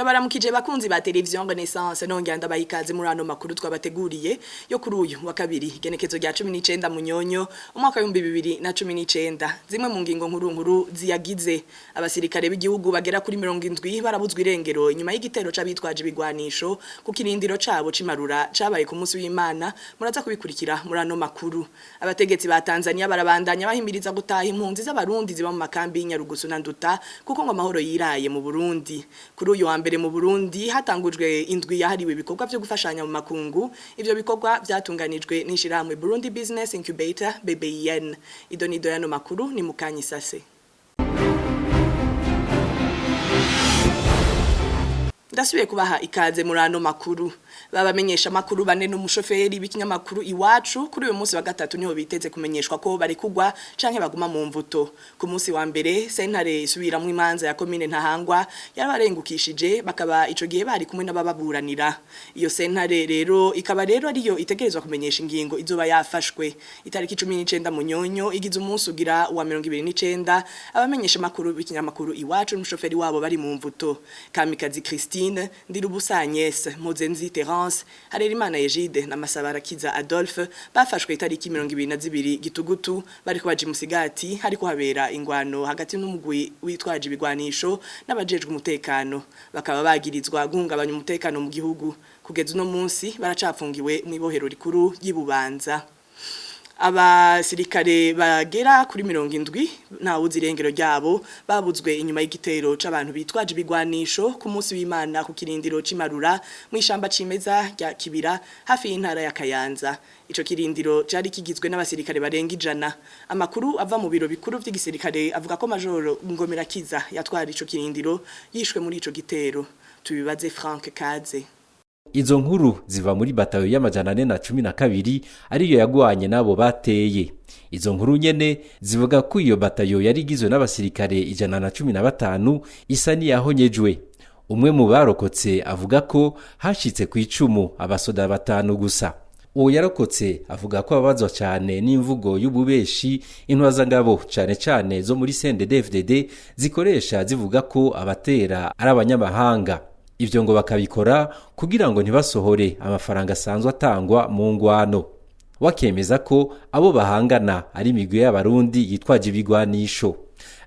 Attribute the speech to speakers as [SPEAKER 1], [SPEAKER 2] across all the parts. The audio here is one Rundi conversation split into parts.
[SPEAKER 1] Ndabaramukije bakunzi ba Television Renaissance, nongera ndabaha ikaze muri ano makuru twabateguriye yo kuri uyu wa kabiri, igenekezo rya 19 Munyonyo umwaka w'2019. Zimwe mu ngingo nkuru nkuru ziyagize: abasirikare b'igihugu bagera kuri 70 barabuzwa irengero inyuma y'igitero c'abitwaje ibigwanisho ku kirindiro cabo c'imarura cabaye ku munsi w'Imana. Muraza kubikurikira muri ano makuru. Abategetsi ba Tanzania barabandanya bahimiriza gutaha impunzi z'Abarundi ziba mu makambi y'Inyarugusu na Nduta, kuko ngo amahoro yiraye mu Burundi. Kuri uyu wa mbere mu Burundi hatangujwe indwi yahariwe ibikorwa vyo gufashanya mu makungu. Ivyo bikorwa vyatunganijwe n'ishirahamwe Burundi Business Incubator, BBIN. Idonido yano makuru ni mukanyisase. Ndasubiye kubaha ikaze muri ano makuru. Babamenyesha makuru bane n'umushoferi b'ikinyamakuru Iwacu, kuri uyu munsi wa gatatu niho biteze kumenyeshwa ko bari kugwa canke baguma mu mvuto. Ku munsi wa mbere sentare isubiramwo imanza ya komine Ntahangwa yarabarengukishije, bakaba ico gihe bari kumwe n'abababuranira. Iyo sentare rero ikaba rero ariyo itegerezwa kumenyesha ingingo izoba yafashwe. Itariki 19 Munyonyo igize umunsi ugira wa 29 abamenyesha makuru b'ikinyamakuru Iwacu n'umushoferi wabo bari mu mvuto. Kamikazi Christine, Ndirubusa Agnes, Mozenzi Terence, Harerimana Egide na Masabarakiza Adolphe bafashwe itariki 22 Gitugutu bariko baje Musigati hariko habera ingwano hagati n'umugwi witwaje ibigwanisho n'abajejwe umutekano, bakaba bagirizwa guhungabanya umutekano mu gihugu. Kugeza uno munsi baracapfungiwe mu ibohero rikuru ry'Ibubanza. Abasirikare bagera kuri 70 ntawuzi irengero ryabo, babuzwe inyuma y'igitero c'abantu bitwaje ibigwanisho ku munsi w'Imana ku kirindiro c'imarura mu ishamba cimeza rya Kibira hafi y'intara ya Kayanza. Ico kirindiro cari kigizwe n'abasirikare barenga 100. Amakuru ava mu biro bikuru vy'igisirikare avuga ko Majoro Ngomerakiza yatwara ico kirindiro yishwe muri ico gitero. Tubibaze Frank Kaze.
[SPEAKER 2] Izo nkuru ziva muri batayo y'412 ariyo yagwanye nabo bateye. Izo nkuru nyene zivuga ko iyo batayo yari igizwe n'abasirikare 115 isa niyahonyejwe. Umwe mu barokotse avuga ko hashitse ku icumu abasoda batanu gusa. Uwo yarokotse avuga ko ababazwa cyane n'imvugo y'ububeshi intwazangabo cane cane zo muri CNDD-FDD zikoresha, zivuga ko abatera ari abanyamahanga. Ivyo ngo bakabikora kugira ngo ntibasohore amafaranga asanzwe atangwa mu ngwano. Wakemeza ko abo bahangana ari imigwi y'Abarundi yitwaje ibigwanisho.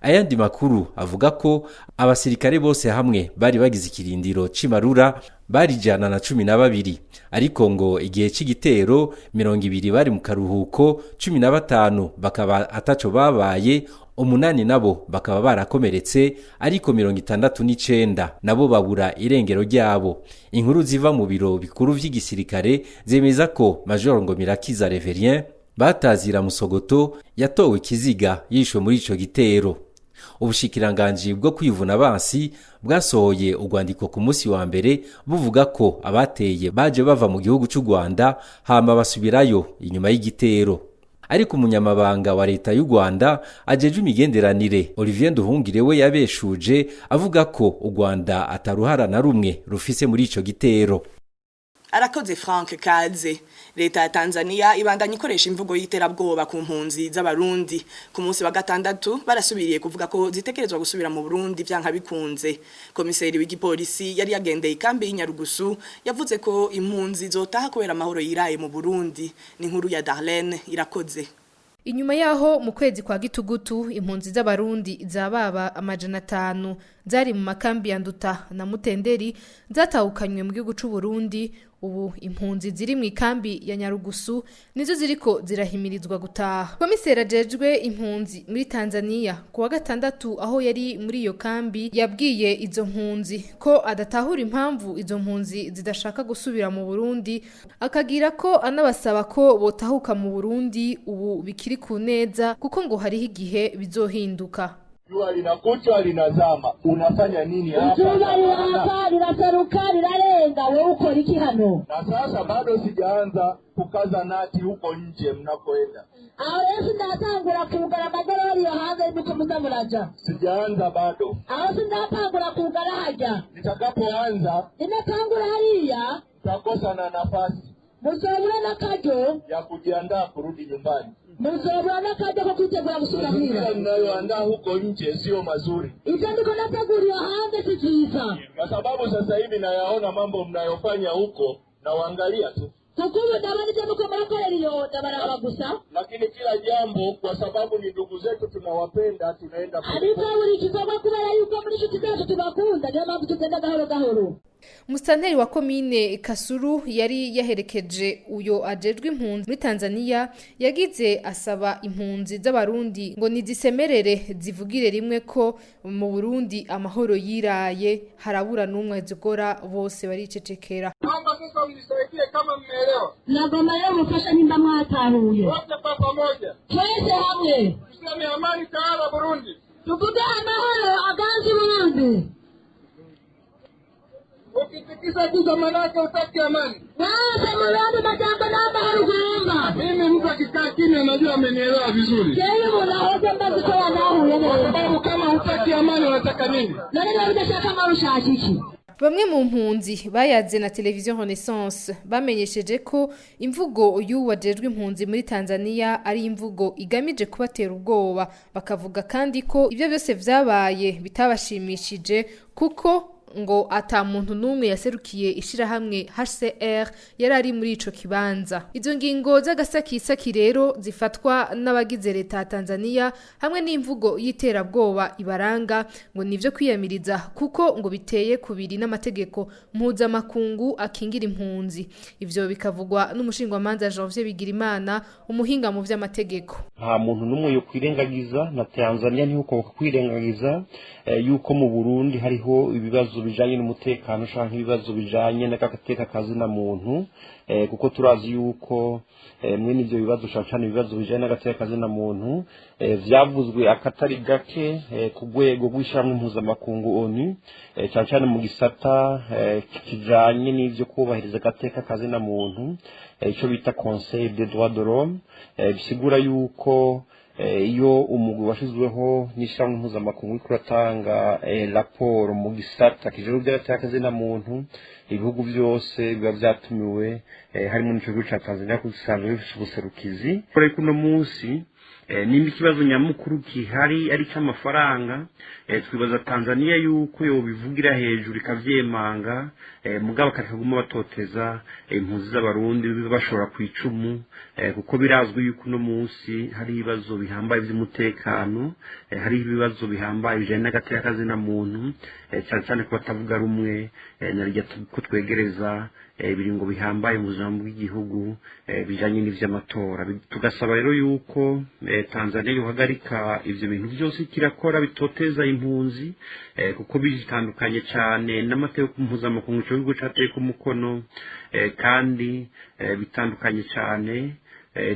[SPEAKER 2] Ayandi makuru avuga ko abasirikare bose hamwe bari bagize ikirindiro c'imarura bari 112, ariko ngo igihe c'igitero 20 bari mu karuhuko, 15 bakaba ataco babaye, 8 nabo bakaba barakomeretse, ariko 69 nabo babura irengero ryabo. Inkuru ziva mu biro bikuru vy'igisirikare zemeza ko Major Ngomirakiza Reverien batazira Musogoto yatowe ikiziga yishwe muri ico gitero. Ubushikiranganji bwo kwivuna abansi bwasohoye urwandiko ku munsi wa mbere buvuga ko abateye baje bava mu gihugu c'u Rwanda hama basubirayo inyuma y'igitero. Ariko umunyamabanga wa leta y'u Rwanda ajejwe imigenderanire, Olivier Nduhungire, we yabeshuje avuga ko u Rwanda ataruhara na rumwe rufise muri ico gitero.
[SPEAKER 1] Arakoze Frank Kaze. Leta ya Tanzania ibandanya ikoresha imvugo y'iterabwoba ku mpunzi z'Abarundi. Ku munsi wa gatandatu barasubiriye kuvuga ko zitekerezwa gusubira mu Burundi vyanka bikunze. Komiseri w'igipolisi yari yagendeye ikambi y'Inyarugusu yavuze ko impunzi zotaha kubera amahoro yiraye mu Burundi. Ni inkuru ya Darlene Irakoze.
[SPEAKER 3] Inyuma yaho mu kwezi kwa Gitugutu impunzi z'Abarundi zababa 500 zari mu makambi ya Nduta na Mutenderi zatahukanywe mu gihugu c'u Burundi, ubu impunzi ziri mu ikambi ya Nyarugusu nizo ziriko zirahimirizwa gutaha. Komiseri ajejwe impunzi muri Tanzania kuwa gatandatu aho yari muri iyo kambi yabwiye izo mpunzi ko adatahura impamvu izo mpunzi zidashaka gusubira mu Burundi, akagira ko anabasaba ko botahuka mu Burundi ubu bikiri ku neza, kuko ngo hariho igihe bizohinduka.
[SPEAKER 4] Jua linakuchwa linazama, unafanya nini hapa?
[SPEAKER 5] Izuba riraka riraseruka rirarenga, wewe ukora iki hano?
[SPEAKER 4] Na sasa bado sijaanza kukaza nati huko nje mnakoenda,
[SPEAKER 5] Aho rero sindatangura kugara amagorori yo hanze nuko muza muraja.
[SPEAKER 4] Sijaanza bado.
[SPEAKER 5] Aho sindatangura kugara hajya.
[SPEAKER 4] Nitakapoanza
[SPEAKER 5] Ninatangura hariya
[SPEAKER 4] nitakosa na nafasi
[SPEAKER 5] muzobura n'akaryo
[SPEAKER 4] ya kujiandaa kurudi nyumbani.
[SPEAKER 5] Muzobura n'akajya ko kwitegura gusubira muhira.
[SPEAKER 4] Mazingira mnayoandaa huko nje sio mazuri,
[SPEAKER 5] Ivyo ndiko nateguriwe hanze si vyiza,
[SPEAKER 4] kwa sababu sasa hivi nayaona mambo mnayofanya huko, nawaangalia tu,
[SPEAKER 5] kuko ubu ndabona ivyo muko murakorera iyo ndabaraba gusa,
[SPEAKER 4] lakini kila jambo, kwa sababu ni ndugu zetu tunawapenda, tunaenda
[SPEAKER 5] ariko buri gikorwa kubera yuko muri inshuti zacu tubakunda, niyo mpamvu tugenda gahoro gahoro.
[SPEAKER 3] Musitanteri wa komine Kasuru yari yaherekeje uyo ajejwe impunzi muri Tanzania yagize asaba impunzi z'abarundi ngo nizisemerere zivugire rimwe ko mu Burundi amahoro yiraye, harabura n'umwe zigora, bose baricecekera.
[SPEAKER 4] Naomba sasa mnisaidie kama mmeelewa,
[SPEAKER 5] Nagomba rero mufasha nimba mwatahuye,
[SPEAKER 4] wote kwa pamoja
[SPEAKER 5] twese hamwe
[SPEAKER 4] tuseme amani tawala Burundi.
[SPEAKER 5] tuvuge amahoro aganze Burundi.
[SPEAKER 4] Ukitikisa kichwa manake hutaki amani.
[SPEAKER 5] Mwese murundi majambo n'amahoro ugomba.
[SPEAKER 4] Mimi mtu akikaa kimya najua amenielewa vizuri,
[SPEAKER 5] Jewe umuntu ahoze mbazi ko yanahuye
[SPEAKER 4] kwa
[SPEAKER 5] neza.
[SPEAKER 4] sababu kama hutaki amani unataka nini?
[SPEAKER 5] None niba udashaka amahoro ushaka iki?
[SPEAKER 3] Bamwe mu mpunzi bayaze na televiziyo Renaissance bamenyesheje ko imvugo y'uwajejwe impunzi muri Tanzania ari imvugo igamije kubatera ubwoba, bakavuga kandi ko ibyo byose vyabaye bitabashimishije kuko ngo ata muntu n'umwe yaserukiye ishirahamwe HCR yari ari muri ico kibanza. Izo ngingo z'agasakisaki rero zifatwa n'abagize leta ya Tanzania hamwe n'imvugo y'iterabwoba ibaranga ngo nivyo kwiyamiriza, kuko ngo biteye kubiri n'amategeko mpuzamakungu akingira impunzi. Ivyo bikavugwa n'umushingwamanza Janvier Bigirimana, umuhinga mu vy'amategeko.
[SPEAKER 6] Nta muntu n'umwe yo kwirengagiza, na Tanzania ntihukoboka kwirengagiza yuko mu Burundi hariho ibibazo bijanye n'umutekano canke ibibazo bijanye n'agateka kazina muntu, kuko turazi yuko mwene ivyo bibazo, cane cane ibibazo bijanye n'agateka kazina muntu, vyavuzwe akatari gake ku rwego rw'ishirahamwe mpuzamakungu ONU, cane cane mu gisata kijanye n'ivyo kubahiriza agateka kazina muntu, ico bita Conseil des droits de l'homme, bisigura yuko iyo umugwi washizweho n'ishirahamwe mpuzamakungu uriko uratanga raporo mu gisata kijejwe ivy'agateka kazina muntu, ibihugu vyose biba vyatumiwe, harimo n'ico gihugu ca Tanzania kuko gisanzwe gifise ubuserukizi. Ariko uno munsi, nimba ikibazo nyamukuru gihari ari icy'amafaranga, twibaza Tanzania yuko yobivugira hejuru ikavyemanga, mugabo bakaguma batoteza impunzi z'abarundi bashobora ku icumu, kuko birazwi yuko uno munsi hari ibibazo bihambaye vy'umutekano, hari ibibazo bihambaye bijanye n'agateka kazina muntu, cyane cyane ku batavuga rumwe, na rya ko twegereza ibiringo bihambaye mu buzima bw'igihugu, bijanye n'ivy'amatora. Tugasaba rero yuko Tanzania yohagarika ivyo bintu byose kirakora bitoteza impunzi, kuko bitandukanye cyane n'amategeko mpuzamakungu ico gihugu cateyeko umukono, kandi bitandukanye cyane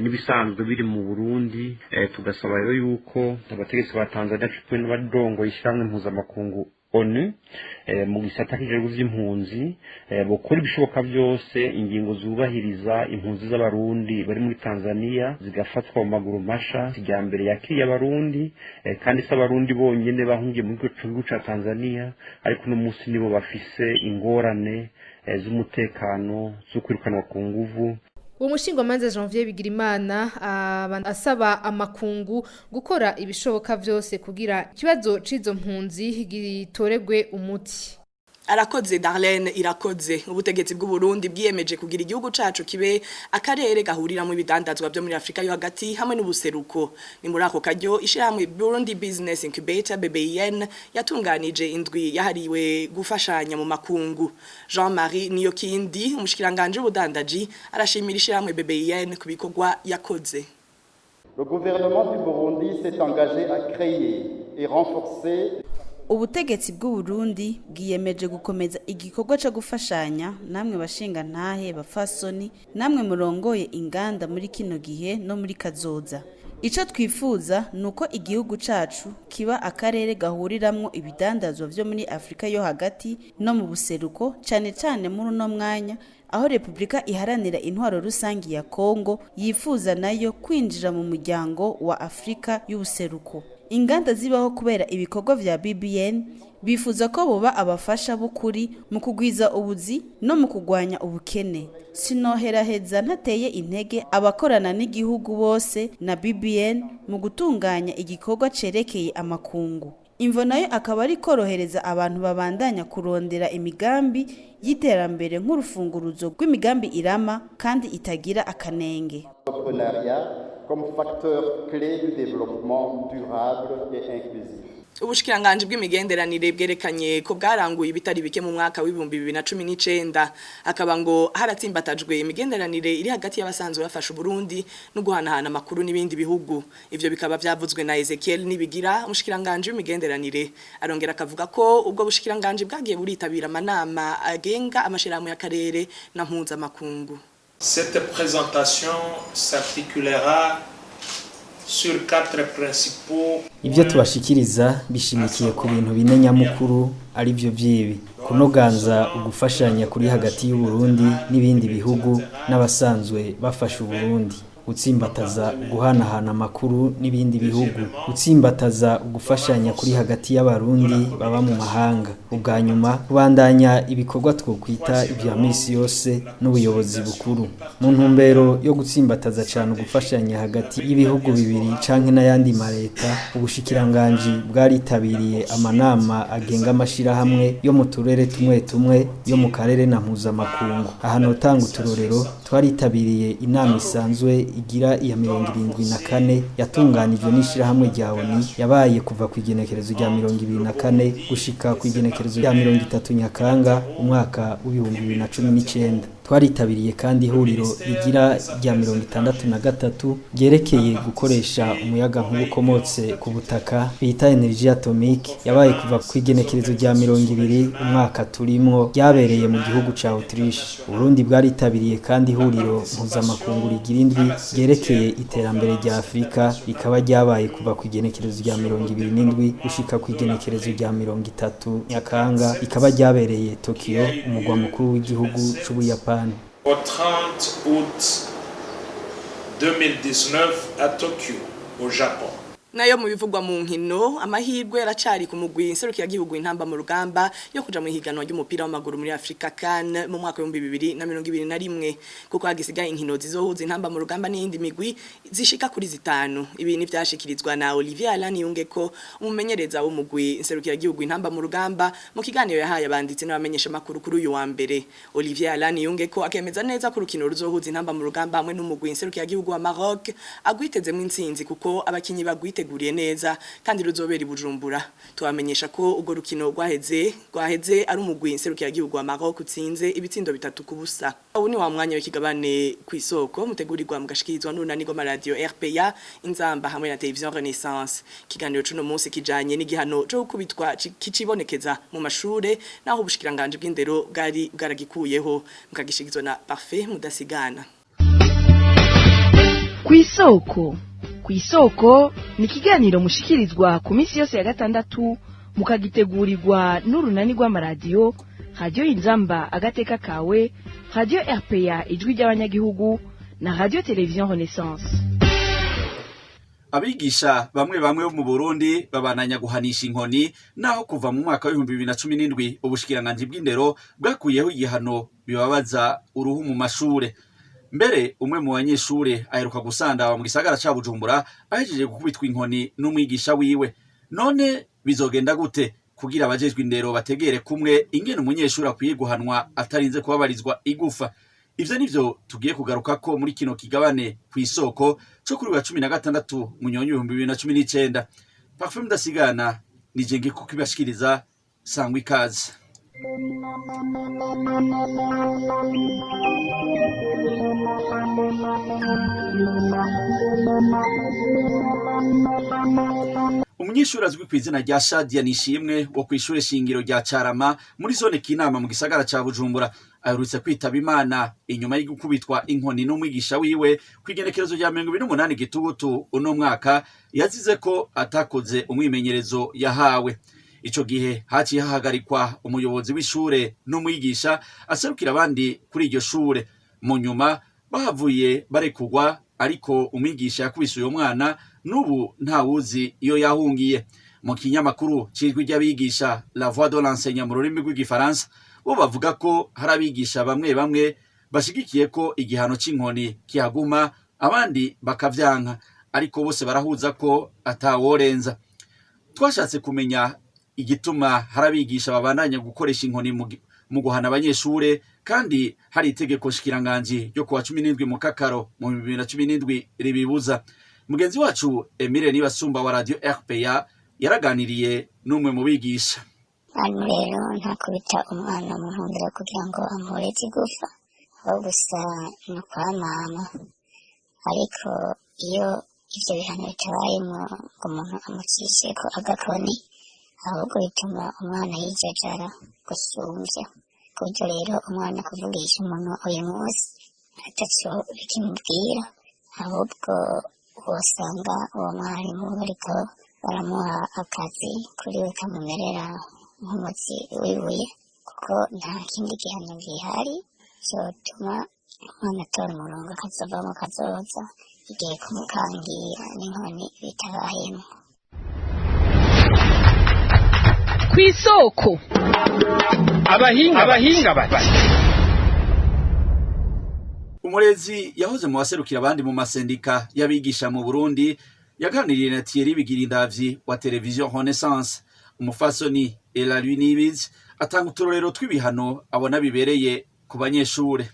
[SPEAKER 6] n'ibisanzwe biri mu Burundi. Tugasaba rero yuko abategetsi ba Tanzania cyo n'abarongoye ishirahamwe mpuzamakungu ONU mu gisata kijejwe vy'impunzi bokora ibishoboka byose ingingo zubahiriza impunzi z'abarundi bari muri Tanzania zigafatwa mu maguru masha. Kijyambere yakiriye abarundi, kandi si abarundi bonyene bahungiye muri ico gihugu ca Tanzania, ariko uno munsi nibo bafise ingorane z'umutekano zo kwirukanwa ku nguvu.
[SPEAKER 3] Uwo mushingwamanza Janvier Bigirimana aba asaba amakungu gukora ibishoboka vyose kugira ikibazo c'izo mpunzi gitoregwe umuti.
[SPEAKER 1] Arakoze Darlene Irakoze. Ubutegetsi bw'u Burundi bwiyemeje kugira igihugu cacu kibe akarere gahuriramo ibidandazwa byo muri Afrika yo hagati hamwe n'ubuseruko. Ni muri ako karyo ishirahamwe Burundi Business Incubator BBIN yatunganije indwi yahariwe gufashanya mu makungu. Jean-Marie Niyokindi, umushikiranganje w'ubudandaji, arashimira ishirahamwe BBIN ku bikorwa yakoze.
[SPEAKER 7] Le gouvernement du Burundi s'est engagé à créer et renforcer
[SPEAKER 8] Ubutegetsi bw'u Burundi bwiyemeje gukomeza igikorwa cyo gufashanya namwe bashingantahe, bafasoni, namwe murongoye inganda muri kino gihe no muri kazoza. Icyo twifuza ni uko igihugu cacu kiba akarere gahuriramwo ibidandazwa vyo muri Afurika yo hagati no mu buseruko, cane cane muri uno mwanya aho Repubulika Iharanira Intwaro Rusangi ya Kongo yifuza nayo kwinjira mu muryango wa Afurika y'ubuseruko. Inganda zibaho kubera ibikorwa vya BBN. Bifuza ko boba abafasha b'ukuri mu kugwiza ubuzi no mu kugwanya ubukene. Sinoheraheza ntateye intege abakorana n'igihugu bose na BBN mu gutunganya igikorwa cerekeye amakungu. Imvo nayo akaba ari korohereza abantu babandanya kurondera imigambi y'iterambere nk'urufunguruzo rw'imigambi irama kandi itagira akanenge.
[SPEAKER 7] Entrepreneuriat comme facteur clé du développement durable et inclusif.
[SPEAKER 1] Ubushikiranganje bw'imigenderanire bwerekanye ko bwaranguye ibitari bike mu mwaka w'ibihumbi 2019, akaba ngo haratsimbatajwe imigenderanire iri hagati y'abasanzwe bafasha Burundi no guhanahana amakuru n'ibindi bihugu. Ivyo bikaba byavuzwe na Ezekiel Nibigira, umushikiranganje w'imigenderanire. Arongera akavuga ko ubwo bushikiranganje bwagiye buritabira amanama agenga amashirahamwe y'akarere na mpuzamakungu.
[SPEAKER 9] Cette présentation s'articulera sur quatre principaux.
[SPEAKER 10] Ibyo tubashikiriza bishimikiye ku bintu bine nyamukuru, ari byo by'ibi: kunoganza ugufashanya kuri hagati y'u Burundi n'ibindi bihugu n'abasanzwe bafasha Uburundi, gutsimbataza guhanahana amakuru n'ibindi bihugu, gutsimbataza ugufashanya kuri hagati y'Abarundi baba mu mahanga, ubwa nyuma kubandanya ibikorwa twokwita ibya misi yose n'ubuyobozi bukuru mu ntumbero yo gutsimbataza cyane ugufashanya hagati y'ibihugu bibiri canke n'ayandi mareta. Ubushikiranganji bwaritabiriye amanama agenga amashirahamwe yo mu turere tumwe tumwe yo mu karere na mpuzamakungu. Aha notanga uturorero: twaritabiriye inama isanzwe igira iya 74 yatunganijwe n'ishirahamwe rya ONU, yabaye kuva ku igenekerezo rya 24 gushika ku igenekerezo rya 30 Nyakanga umwaka w'2019. Twaritabiriye kandi ihuriro rigira rya 63 ryerekeye gukoresha umuyaga nkuba ukomotse ku butaka bita énergie atomique, yabaye kuva ku igenekerezo rya 20 umwaka turimwo, ryabereye mu gihugu ca Autriche. Burundi bwaritabiriye kandi ihuriro mpuzamakungu rigira indwi ryerekeye iterambere rya Afurika, rikaba ryabaye kuva ku igenekerezo rya 27 gushika ku igenekerezo rya 30 Nyakanga, rikaba ryabereye Tokyo, umugwa mukuru w'igihugu c'Ubuyapani.
[SPEAKER 9] Au 30 août 2019 à Tokyo, au Japon.
[SPEAKER 1] Nayo mu bivugwa mu nkino, amahirwe yaracari ku mugwi nserukiragihugu Intamba mu Rugamba yo kuja mu higanwa ry'umupira w'amaguru muri Afrika CAN mu mwaka wa 2021, kuko hagisigaye inkino zizohuza Intamba mu Rugamba n'iyindi migwi zishika kuri zitanu. Ibi ni vyashikirizwa na Olivier Alain Yungeko, umumenyereza w'umugwi nserukiragihugu Intamba mu Rugamba, mu kiganiro yahaye abanditsi n'abamenyesha makuru kuri uyu wa mbere. Olivier Alain Yungeko akemeza neza ko urukino ruzohuza Intamba mu Rugamba hamwe n'umugwi nserukiragihugu wa Maroc agwitezemo intsinzi, kuko abakinyi bagwite rwiteguriye neza kandi ruzobera i Bujumbura. Tubamenyesha ko urwo rukino rwaheze ari umugwi nserukiragihugu wa Maroc utsinze ibitsindo 3-0. Ubu ni wa mwanya w'ikigabane Ku Isoko, mutegurirwa mugashikirizwa n'urunani rw'amaradiyo RPA, Inzamba hamwe na Television Renaissance. Ikiganiro c'uno munsi kijanye n'igihano co gukubitwa kicibonekeza mu mashure, naho ubushikiranganje bw'indero bwari bwaragikuyeho, mukagishikirizwa na Parfait Mudasigana.
[SPEAKER 11] Kw'isoko. Kw'isoko ni ikiganiro mushikirizwa ku minsi yose ya gatandatu, mukagitegurirwa n'urunani rw'amaradiyo Radiyo Inzamba Agateka Kawe, Radiyo RPA Ijwi ry'Abanyagihugu na Radiyo Televiziyo Renaissance.
[SPEAKER 12] Abigisha bamwe bamwe bo mu Burundi babananya guhanisha inkoni, naho kuva mu mwaka w'2017 ubushikiranganji bw'indero bwakuyeho igihano bibabaza uruhu mu mashure. Mbere umwe mu banyeshure aheruka gusandaba mu gisagara ca Bujumbura ahejeje gukubitwa inkoni n'umwigisha wiwe. None bizogenda gute kugira abajejwe indero bategere kumwe ingene umunyeshuri akwiye guhanwa atarinze kubabarizwa igufa? Ivyo nivyo tugiye kugaruka ko muri kino kigabane Kw'isoko co kuri wa 16 Munyonyo 2019. Parfait Mudasigana nije ngiye kukibashikiriza. Sangwa ikaze. Umunyeshuri azwi ku izina rya Shadia Nishimwe wo kw'ishure shingiro rya Carama muri zone Kinama mu gisagara ca Bujumbura aherutse kwitaba Imana inyuma y'ugukubitwa inkoni n'umwigisha wiwe kw'igenekerezo rya 28 Gitugutu uno mwaka, yazize ko atakoze umwimenyerezo yahawe. Ico gihe haciye hahagarikwa umuyobozi w'ishure n'umwigisha aserukira abandi kuri iryo shure. Mu nyuma bahavuye barekugwa, ariko umwigisha yakubise uyo mwana n'ubu ntawuzi iyo yahungiye. Mu kinyamakuru cijwi ry'abigisha, La Voix de l'enseignant mu rurimi rw'igifaransa, bo bavuga ko hari abigisha bamwe bamwe bashigikiye ko igihano c'inkoni kihaguma, abandi bakavyanka, ariko bose barahuza ko ataworenza. Twashatse kumenya igituma hari abigisha babandanya gukoresha inkoni mu guhana abanyeshure kandi hari itegeko nshikiranganji ryo kuwa 17 Mukakaro mu 2017 ribibuza. Mugenzi wacu Emile Nibasumba wa Radio RPA yaraganiriye n'umwe mu bigisha.
[SPEAKER 13] Hano rero ntakubita umwana mu ntumbero yo kugira ngo amureze igufa, aho gusa ni ukwa mama. Ariko iyo ivyo bihano bitabayemwo ngo umuntu amucisheko agakoni, ahubwo bituma umwana yijajara gusumvya, ku buryo rero umwana kuvugisha umuntu uyu munsi ataco bikimubwira, ahubwo wosanga uwo mwarimu bariko baramuha akazi kuri we kamumerera nk'umutsi w'ibuye, kuko nta kindi gihano gihari cyotuma umwana atora umurongo akazovamo kazoza igihe kumukangira n'inkoni bitabayemo.
[SPEAKER 11] Kw'isoko.
[SPEAKER 14] Abahinga bati:
[SPEAKER 12] Umurezi yahoze mu baserukira abandi mu masendika y'abigisha mu Burundi yaganiriye na Thierry Bigirindavyi wa Television Renaissance. Umufasoni Elalu Nibizi atanga uturorero tw'ibihano abona bibereye ku banyeshure.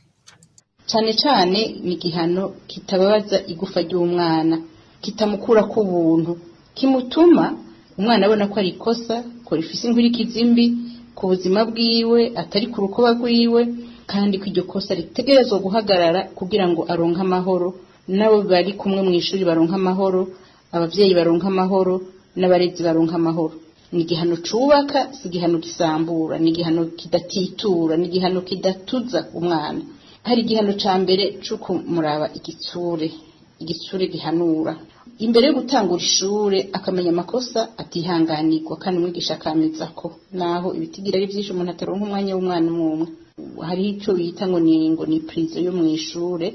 [SPEAKER 15] Cyane cyane ni igihano kitababaza igufa ry'umwana, kitamukura ku buntu, kimutuma umwana abona ko ari ikosa, ko rifise inkurikizi mbi ku buzima bwiwe, atari ku rukoba rwiwe, kandi ko iryo kosa ritegerezwa guhagarara kugira ngo aronke amahoro, n'abo bari kumwe mu ishuri baronke amahoro, ababyeyi baronke amahoro, n'abarezi baronke amahoro. Ni igihano cubaka, si igihano gisambura, ni igihano kidatitura, ni igihano kidatuza umwana. Hari igihano ca mbere co kumuraba igitsure, igitsure gihanura imbere yo gutangura ishure, akamenya amakosa atihanganirwa, kandi umwigisha akameza ko naho ibitigira ari vyinshi umuntu ataronka umwanya w'umwana umwe umwe. Hariho ico bita ngo ni prison yo mw'ishure.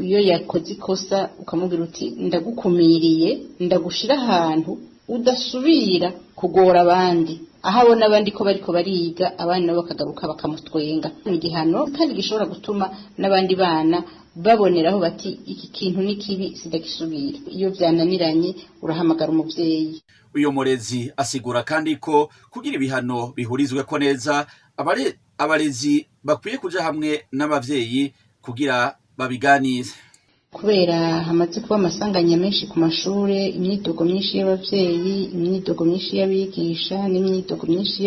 [SPEAKER 15] Iyo yakoze ikosa ukamubwira uti: "Ndagukumiriye, ndagushira ahantu udasubira kugora abandi," aho abona abandi ko bariko bariga, abandi nabo bakagaruka bakamutwenga. Ni igihano kandi gishobora gutuma n'abandi bana baboneraho bati: "Iki kintu ni kibi, sidagisubira." Iyo vyananiranye urahamagara umuvyeyi.
[SPEAKER 12] Uyo murezi asigura kandi ko kugira ibihano bihurizweko neza, abarezi bakwiye kuja hamwe n'abavyeyi kugira babiganire.
[SPEAKER 15] Kubera hamaze kuba amasanganya menshi ku mashure, imyidogo myinshi y'abavyeyi, imyidogo myinshi y'abigisha, n'imyidogo myinshi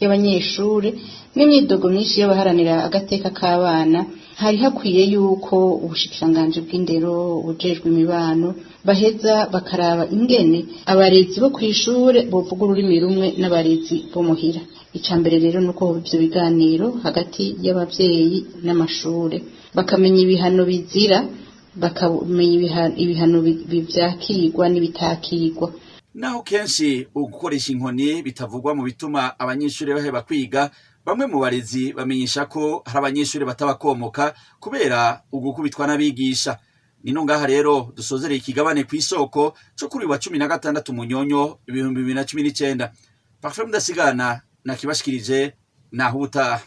[SPEAKER 15] y'abanyeshure, n'imyidogo myinshi y'abaharanira agateka k'abana, hari hakwiye yuko ubushikiranganji bw'indero, ubujejwe imibano, baheza bakaraba ingene abarezi bo kw'ishure bovuga ururimi rumwe n'abarezi bo muhira. Ica mbere rero nuko hoba ivyo biganiro hagati y'abavyeyi n'amashure, bakamenya ibihano bizira, bakamenya ibihano vyakirwa n'ibitakirwa.
[SPEAKER 12] Naho kenshi ugukoresha inkoni bitavugwa mu bituma abanyeshuri baheba kwiga, bamwe mu barezi bamenyesha ko hari abanyeshuri batabakomoka kubera ugukubitwa n'abigisha. Nino ngaha rero dusozereye ikigabane Kw'isoko co kuri wa 16 Munyonyo 2019. Parfait Mudasigana nakibashikirije, naho ubutaha.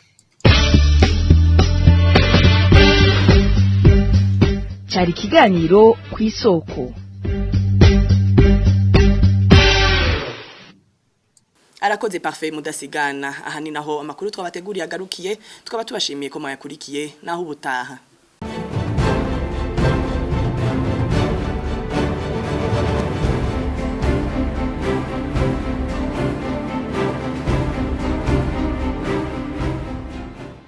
[SPEAKER 11] Cyari ikiganiro Kw'isoko.
[SPEAKER 1] Arakoze Parfait Mudasigana. Aha ni naho amakuru twabateguriye agarukiye, tukaba tubashimiye ko mwayakurikiye. Naho ubutaha.